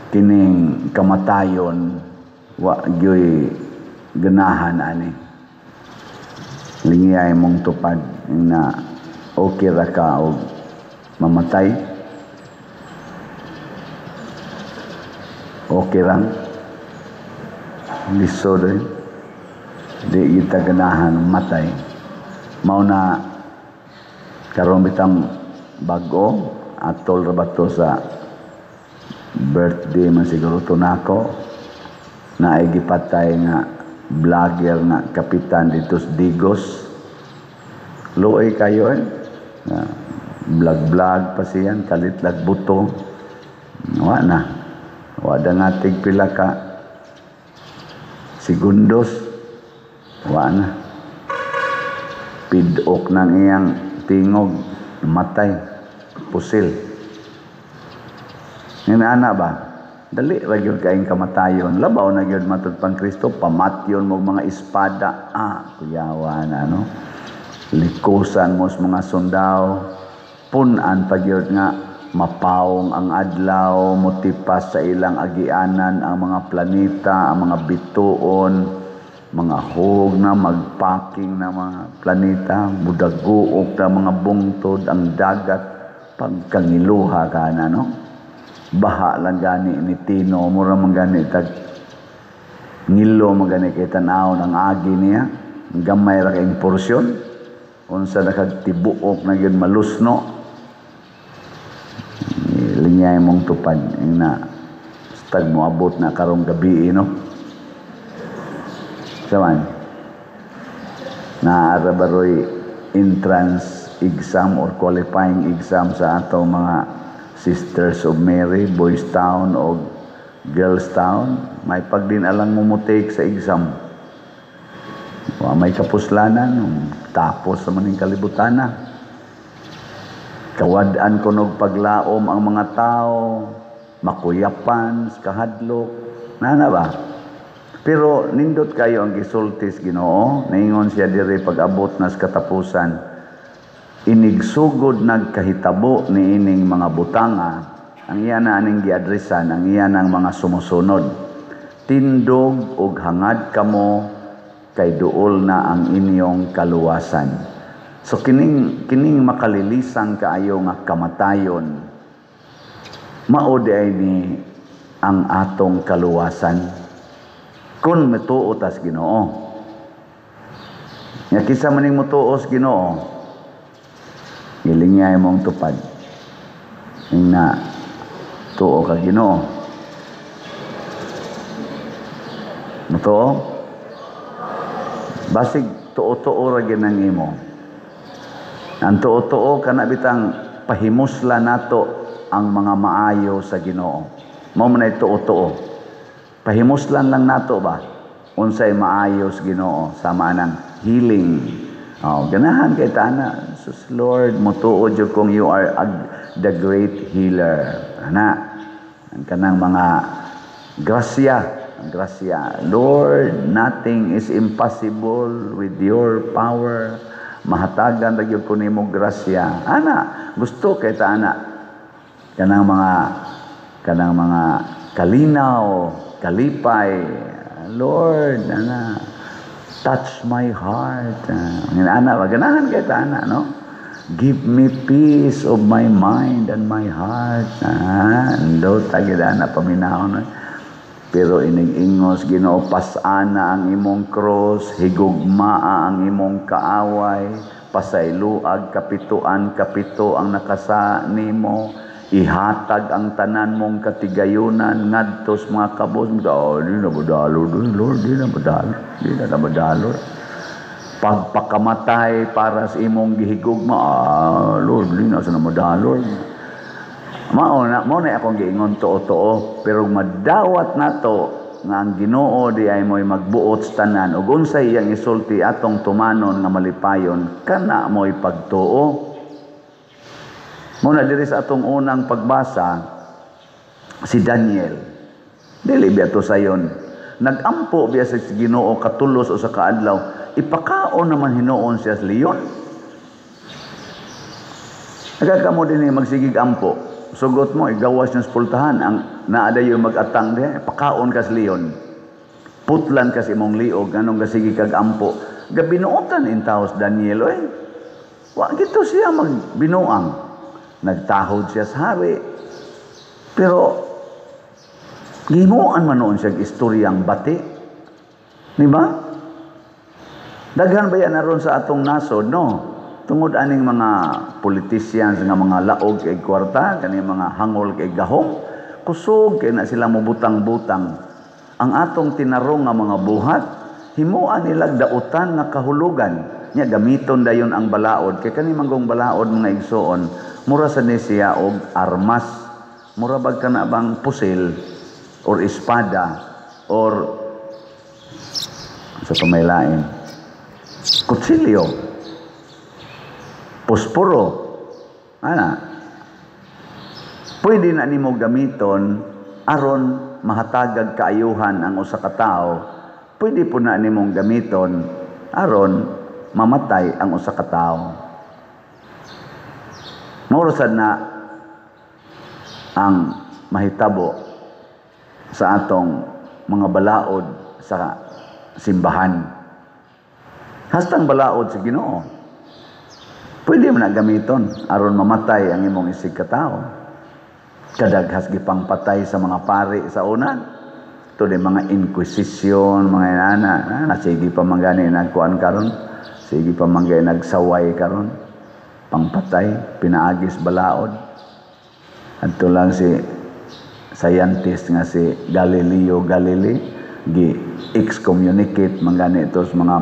Kining kamatayon, wa gyoy ganahan ani. Lingiyay mong tupad na okay ra ka og mamatay. Okay lang. Lisod eh. Di kita ganahan matay. Mao na karon bitang bag-o atol ra ba to sa birthday man siguro to nako na ay gipatay nga vlogger nga kapitan dito sa Digos. Luoy kayo eh. Vlog-vlog pa siyan, kalitlag buto. Wa na. Wa da nga tig pila ka segundos. Wa na. Pidok ng iyang tingog, matay, pusil. Ngayon, ana ba? Dali ra gyud kaayong kamatayon. Labaw na gyud matud pang Kristo, pamatyon mo mga espada. Kuyawa na, no? Likusan mo sa mga sundao. Punan pa gyud nga mapawong ang adlaw, motipas sa ilang agianan ang mga planeta, ang mga bituon, mga hog na magpaking na mga planeta, mudaguok na mga bungtod, ang dagat, pagkangiluha ka na, no? Baha lang gani ni Tino, mura man gani tag ngilo man gani kay tan-awon ang agi niya, gamay ra kayong porsyon, unsa na kag tibuok na gyud malusno. Linyay mong tupad na stag moabot na karong gabi, no? Saman naara baroy entrance exam or qualifying exam sa atong mga Sisters of Mary, Boys Town o Girls Town, may pagdinalang mumutake sa exam. Wa may kapuslanan, tapos sa maning kalibutan na. Kawad-an kunog paglaom ang mga tao, makuyapan, kahadlok, nana ba? Pero nindot kayo ang gisultis Ginoo, naingon siya diri pag-abot nas katapusan. Inigsugod nagkahitabo ni ining mga butanga, ang iya na aning giadresan, ang iya ng mga sumusunod. Tindog og hangad kamo kay duol na ang inyong kaluwasan. So kining makalilisang kaayo nga kamatayon, mao di ay ni ang atong kaluwasan kun mituo tas Ginoo. Nya kinsa man ning motuo sa Ginoo, gilingay mong tupad ning na tuo ka Ginoo. Motuo? Basig tuo-tuo ra gyud ang imo. Ang tuo-tuo kana bitang pahimusla nato ang mga maayo sa Ginoo. Mao man ay tuo-tuo. Pahimuslan lang nato ba unsay maayo sa Ginoo sama nang healing. Oh, ganahan kay tana. Sus Lord, motuo jud kung you are the great healer. Ana, ang kanang mga grasya, ang grasya. Lord, nothing is impossible with your power. Mahatagan ra gyud ko nimo grasya. Ana, gusto kay ta ana. Kanang mga kalinaw, kalipay. Lord, ana, touch my heart. Ana, ganahan kay ta ana, no? Give me peace of my mind and my heart. Ando tagid ana paminahon. No? Pero inig-ingos Ginoo, pasana ang imong cross, higugmaa ang imong kaaway, pasayloag kapituan kapito ang nakasa nimo, ihatag ang tanan mong katigayunan ngadto sa mga kabos. Oh, di na madalo, Lord, di na madalo, di na madalo. Pagpakamatay para sa imong gihigugma, Lord, di na sa madalo. Mao na akong giingon tuo-tuo, pero madawat nato nga ang Ginoo di ay mo'y magbuot sa tanan ug unsay iyang isulti atong tumanon nga malipayon, kana mo'y pagtuo. Muna diri sa atong unang pagbasa, si Daniel. Dili biya to sayon. Nagampo biya sa Ginoo katulos o sa kaadlaw, ipakaon naman hinuon siya sa leon. Nagkakamo din magsigig ampo. sugot mo, igawas yung pultahan. Ang naadayo mag-atang diha, pakaon kas leon. Putlan kas imong liog, anong gasigi kag ampo. Gabinuotan in taos Daniel, oy. Wa gito siya magbinuang. Nagtahod siya sa hari. Pero gihimuan man noon siya istoryang bati. Di ba? Daghan ba yan aron sa atong nasod, no? Tungod aning mga politicians nga mga laog kay kwarta, kani mga hangol kay gahom, kusog kay na sila mobutang-butang. Ang atong tinarong nga mga buhat, himuan nila dautan nga kahulugan. Nya gamiton dayon ang balaod kay kani manggong balaod, mga igsoon, mura sa ni siya og armas. Mura bag kana bang pusil or espada or sa pamaylain kutsilyo, posporo, ana, pwede na nimo gamiton aron mahatagag kaayuhan ang usa ka tawo, pwede po na nimong gamiton aron mamatay ang usa ka tawo. Mao sad na ang mahitabo sa atong mga balaod sa simbahan. Hastang balaod sa Ginoo, pwede mo na gamiton aron mamatay ang imong isig katao. Kadaghas gipang patay sa mga pari sa una. Ito di mga inquisition, mga inana, na, sige pa man gani nagkuan karon, sige pa man gani nagsaway karon, pangpatay, pinaagis balaod. Adto lang si scientist nga si Galileo Galilei, gi excommunicate man gani ito sa mga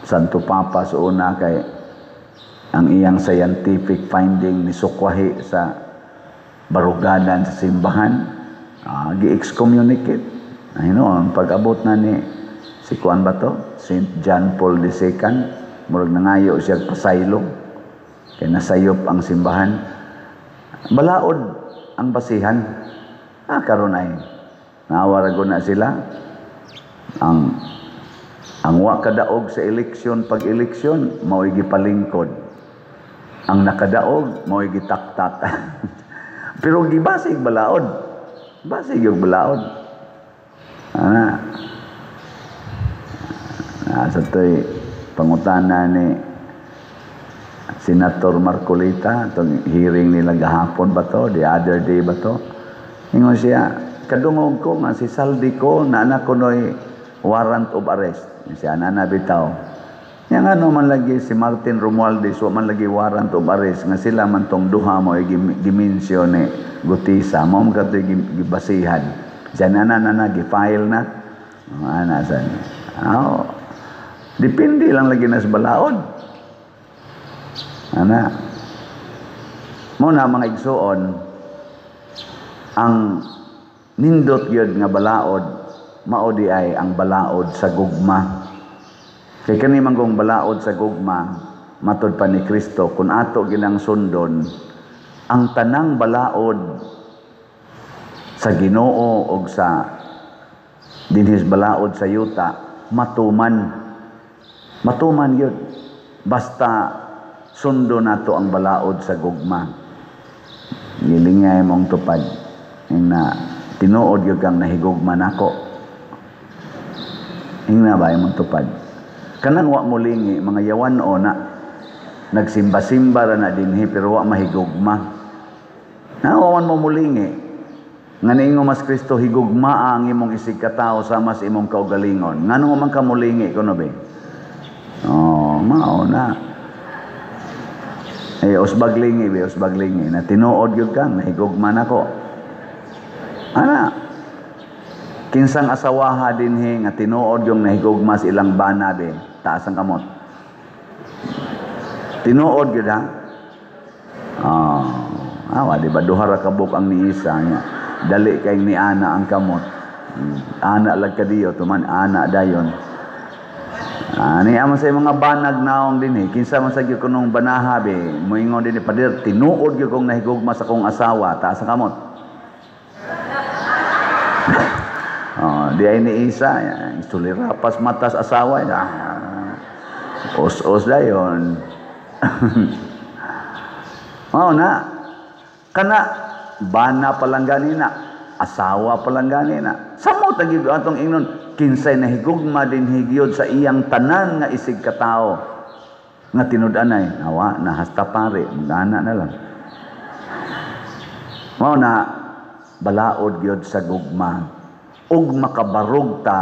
Santo Papa sa una kay ang iyang scientific finding ni sukwahi sa baruganan sa simbahan, gi-excommunicate. Ay noon, pag-abot na ni si kuan ba to? Saint John Paul II, murag nangayo siya pasaylo kay nasayop ang simbahan. Balaod ang basihan. Karon ay naawa ra na sila. Ang wa kadaog sa eleksyon, pag eleksyon mao'y gipalingkod. Ang nakadaog mao'y gitaktak. Pero gibasig balaod. Basig yung balaod. Ana. Sa to'y pangutana ni Senator Marcoleta, itong hearing nila gahapon ba to, the other day ba to? Ingon siya, kadungog ko nga si Zaldy Co na anak ko no'y warrant of arrest. Siya ana bitaw. Yang ano man lagi si Martin Romualdez, wa man lagi warrant of arrest nga sila man tong duha mo gimension ni Guteza, mao man katoy gibasihan. Siya na na na gi-file na. Ana sa. Oh, depende lang lagi na sa balaod. Ana. Mo na, mga igsuon, ang nindot gyud nga balaod mao di ay ang balaod sa gugma. Kay kani man kung balaod sa gugma, matod pa ni Kristo, kung ato ginang sundon, ang tanang balaod sa Ginoo og sa dinhis balaod sa yuta matuman. Matuman yun. Basta sundo nato ang balaod sa gugma. Gilingay mong tupad. Ing na tinuod yun kang nahigugma nako. Ing na ba imong tupad? Kanang wa mo lingi, mga yawan o na nagsimba-simba ra na dinhi pero wa mahigugma. Na wa man mo mulingi. Nga niingon mas Kristo, higugmaa ang imong isig katao sama sa imong kaugalingon. Ngano man ka mulingi kuno be? Oh, mao na. Eh, usbag lingi be, usbag lingi. Na tinuod gyud kang nahigugma nako. Ana, kinsang asawaha dinhi nga tinuod yung nahigugma sa ilang bana be, taas ang kamot. Tinuod gyud ha? Oh, awa di ba duha ra ka buok ang niisa niya. Dali kay ni ana ang kamot. Ana lag kadiyo tuman ana dayon. Ani ama sa mga banag naong dinhi, kinsa man sa gyud kunong banaha be, moingon dinhi, "Pader, tinuod gyud kong nahigugma sa kong asawa," taas ang kamot. Oh, di ay ni isa, sulirapas matas asawa. Ah, os-os dayon. Mao na. Kana Bana pa lang gani na, asawa pa lang gani na. Samot ang gyud atong ingnon, kinsay nahigugma din higyod sa iyang tanan nga isig katawo nga tinud-anay, awa na hasta pare, magana na lang. Mao na balaod gyud sa gugma ug makabarog ta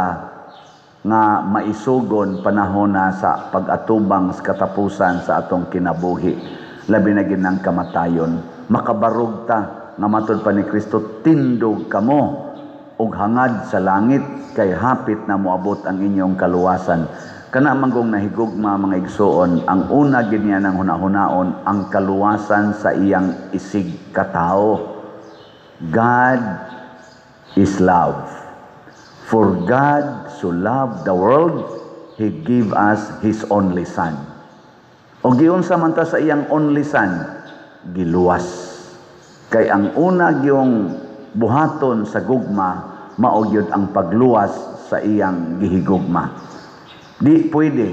nga maisugon panahon na sa pag-atubang sa katapusan sa atong kinabuhi, labi na gid ng kamatayon. Makabarog ta nga matud pa ni Kristo, tindog kamo ug hangad sa langit kay hapit na moabot ang inyong kaluwasan. Kana manggong nahigugma, mga igsuon, ang una gid niya nang hunahunaon ang kaluwasan sa iyang isig katawo. God is love. For God so loved the world, He gave us His only Son. O giunsa man ta sa iyang only Son? Giluwas. Kay ang una gyung buhaton sa gugma, mao gyud ang pagluwas sa iyang gihigugma. Di pwede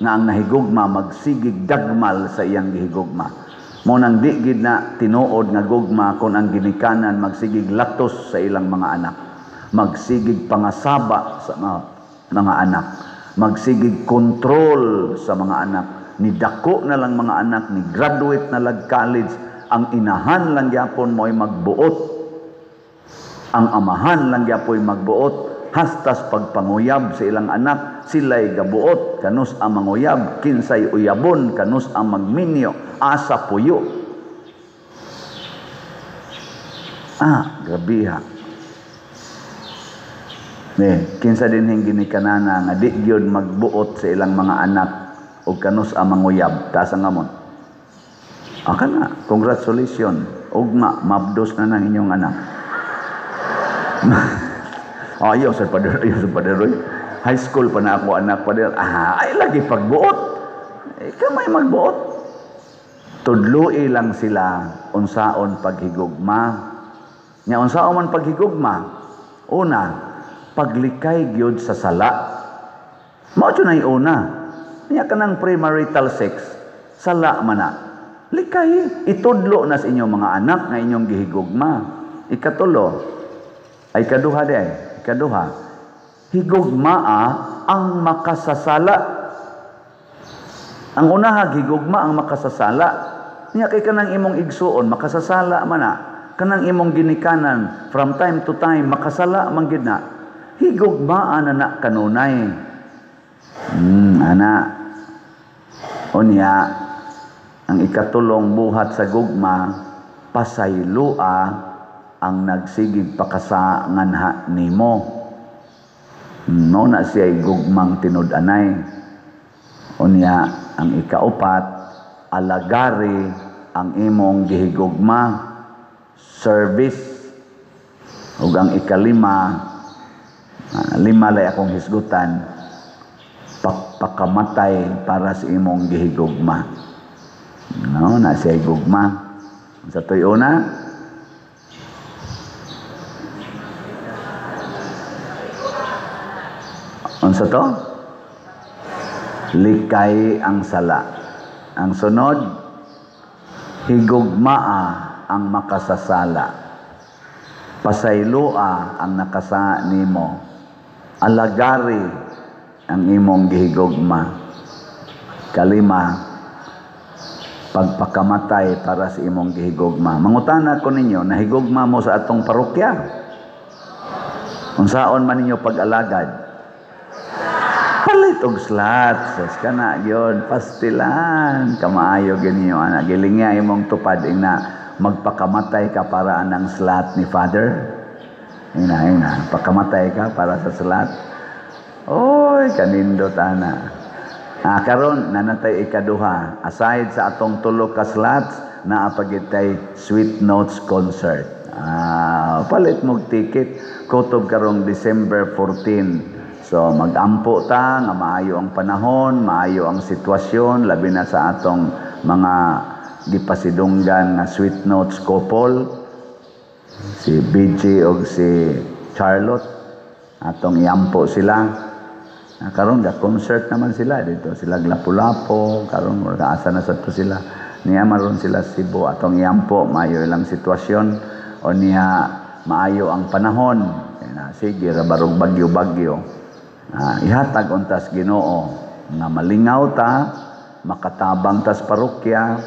nga ang nahigugma magsigig dagmal sa iyang gihigugma. Mo nang di gid na tinuod nga gugma kung ang ginikanan magsigig latos sa ilang mga anak, magsigig pangasaba sa mga anak, magsigig kontrol sa mga anak. Ni dako na lang mga anak, ni graduate na lag college, ang inahan lang gyapon mo'y magbuot, ang amahan lang gyapoy magbuot, hastas pagpanguyab sa ilang anak, sila'y gabuot, kanus ang manguyab, kinsay uyabon, kanus ang magminyo, asa puyo. Ah, grabe ha. Ne, kinsa din hing ginikanana nga di gyud magbuot sa ilang mga anak o kanus ang manguyab, taas ang amon. Aka na, congratulations, ugma, mabdos na ng inyong anak. Ayaw sa pader, ayaw sa pader. High school pa na ako anak pader. Ah, ay lagi pagbuot. Ikaw may magbuot. Tudloi lang sila unsaon paghigugma. Nya unsaon man paghigugma? Una, paglikay gyud sa sala. Mao jud nay una. Nya kanang premarital sex, sala man na. Likay, itudlo na sa inyong mga anak nga inyong gihigugma. Ikatulo, ay kaduha di ay, ikaduha, higugmaa ang makasasala. Ang unaha, higugma ang makasasala. Niya kay kanang imong igsuon, makasasala man na. Kanang imong ginikanan, from time to time, makasala man gid na. Higugmaa na na kanunay. Ana. Unya, ang ikatulong buhat sa gugma, pasaylua ang nagsigig pakasa nganha nimo. No na siya gugmang tinud-anay. Unya, ang ikaupat, alagari ang imong gihigugma, service. Ug ang ikalima, lima lay akong hisgutan, pakamatay para sa imong gihigugma. No na siya gugma. Sa tuy una, unsa to? Likay ang sala. Ang sunod, higugmaa ang makasasala. Pasaylua ang nakasa nimo. Alagari ang imong gihigugma. Kalima, pagpakamatay para sa imong gihigugma. Mangutana ko ninyo, nahigugma mo sa atong parokya? Unsaon man ninyo pag-alagad? Palit og slots. Sas kana gyud, pastilan. Kamaayo gyud ninyo ana. Gilingya imong tupad ina magpakamatay ka para anang slot ni Father. Ina ina, pakamatay ka para sa slot. Oy, kanindot ana. Ah, karon nanatay ikaduha. Aside sa atong tulo ka slots, naa pa gyud tay Sweet Notes concert. Ah, palit mog ticket kutob karong December 14. So magampo ta nga maayo ang panahon, maayo ang sitwasyon, labi na sa atong mga gipasidunggan nga Sweet Notes couple, si BG og si Charlotte, atong iampo sila. Karon ga concert naman sila dito, sila Lapu-Lapu, karon asa na sad to sila. Niya maron sila Cebu, atong iampo maayo ilang sitwasyon. O niya maayo ang panahon. Na, sige ra barog bagyo-bagyo. Ihatag untas Ginoo nga malingaw ta, makatabang tas parokya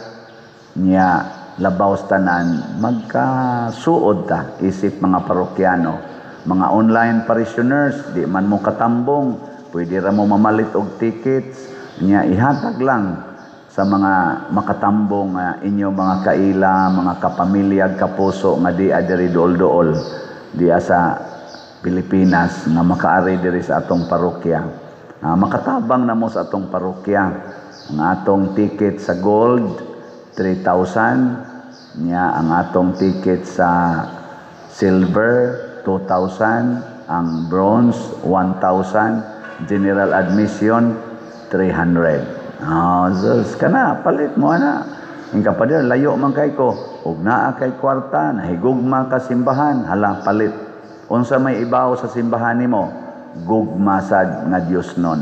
niya, labaw sa tanan magkasuod ta isip mga parokyano. Mga online parishioners, di man mo katambong, pwede ra mo mamalit og tickets niya, ihatag lang sa mga makatambong inyong mga kaila, mga kapamilya, kapuso nga di diri duol-duol diya sa Pilipinas nga makaari diri sa atong parokya. Makatabang na mo sa atong parokya. Ang atong ticket sa gold 3,000 niya, ang atong ticket sa silver 2,000, ang bronze 1,000, general admission 300. Oh, sus, kana palit mo ana. Ang kapader, layo man kay ko. Ug naa kay kwarta, nahigugma ka simbahan, hala, palit. Unsa may ibaw sa simbahan nimo? Gugma sad nga Dios nun.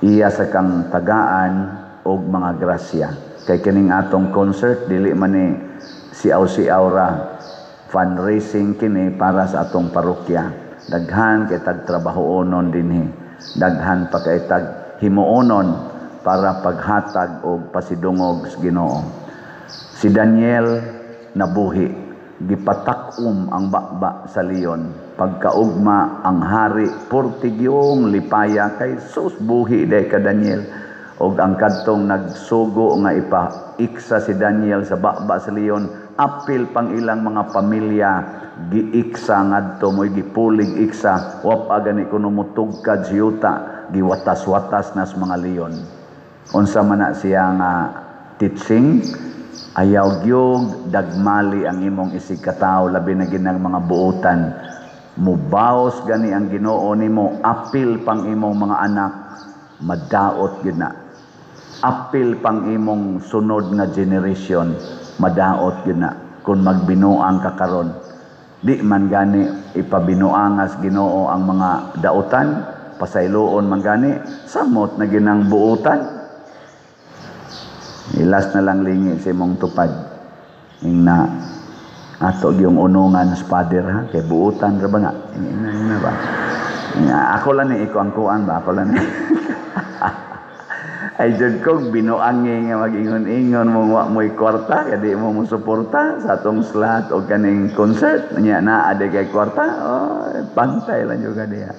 Iya sa kang tagaan og mga grasya. Kay kining atong concert dili man ni siaw-siaw ra, fundraising kini para sa atong parokya. Daghan kay tag trabahoonon dinhi. Daghan pa kay tag himuonon para paghatag og pasidungog sa Ginoo. Si Daniel nabuhi, gipatak-om ang baba sa leon. Pagkaugma, ang hari portigyong lipaya kay sus, buhi day ka, Daniel. Og ang kadtong nagsugo nga ipa-iksa si Daniel sa baba sa leon, apil pang ilang mga pamilya, giiksa ngadto, mo'y gipulig iksa, wa pa gani kuno motugkad sa yuta, giwatas-watas nas mga leon. Unsa man na siya nga teaching? Ayaw gyud dagmali ang imong isig katawo, labi na ginang mga buotan. Mubaos gani ang Ginoo nimo, apil pang imong mga anak, madaot gyud na. Apil pang imong sunod nga generation, madaot gyud na kung magbinuang ka karon. Di man gani ipabinuangas Ginoo ang mga dautan, pasayloon man gani, samot na ginang buotan. Ilas na lang lingi sa imong tupad. Ingna ato gyung unungan sa father ha, kay buotan ra ba na? Ingna, ingna ba? Ingna, ako lang ni iko ang kuan ba, ako lang ni. Ay jud kog binuangi nga mag-ingon-ingon mo wa mo'y kwarta, kay di mo mosuporta sa atong slot o kaning concert nya, naa di kay kwarta, oh, pantay lang jud ka diha.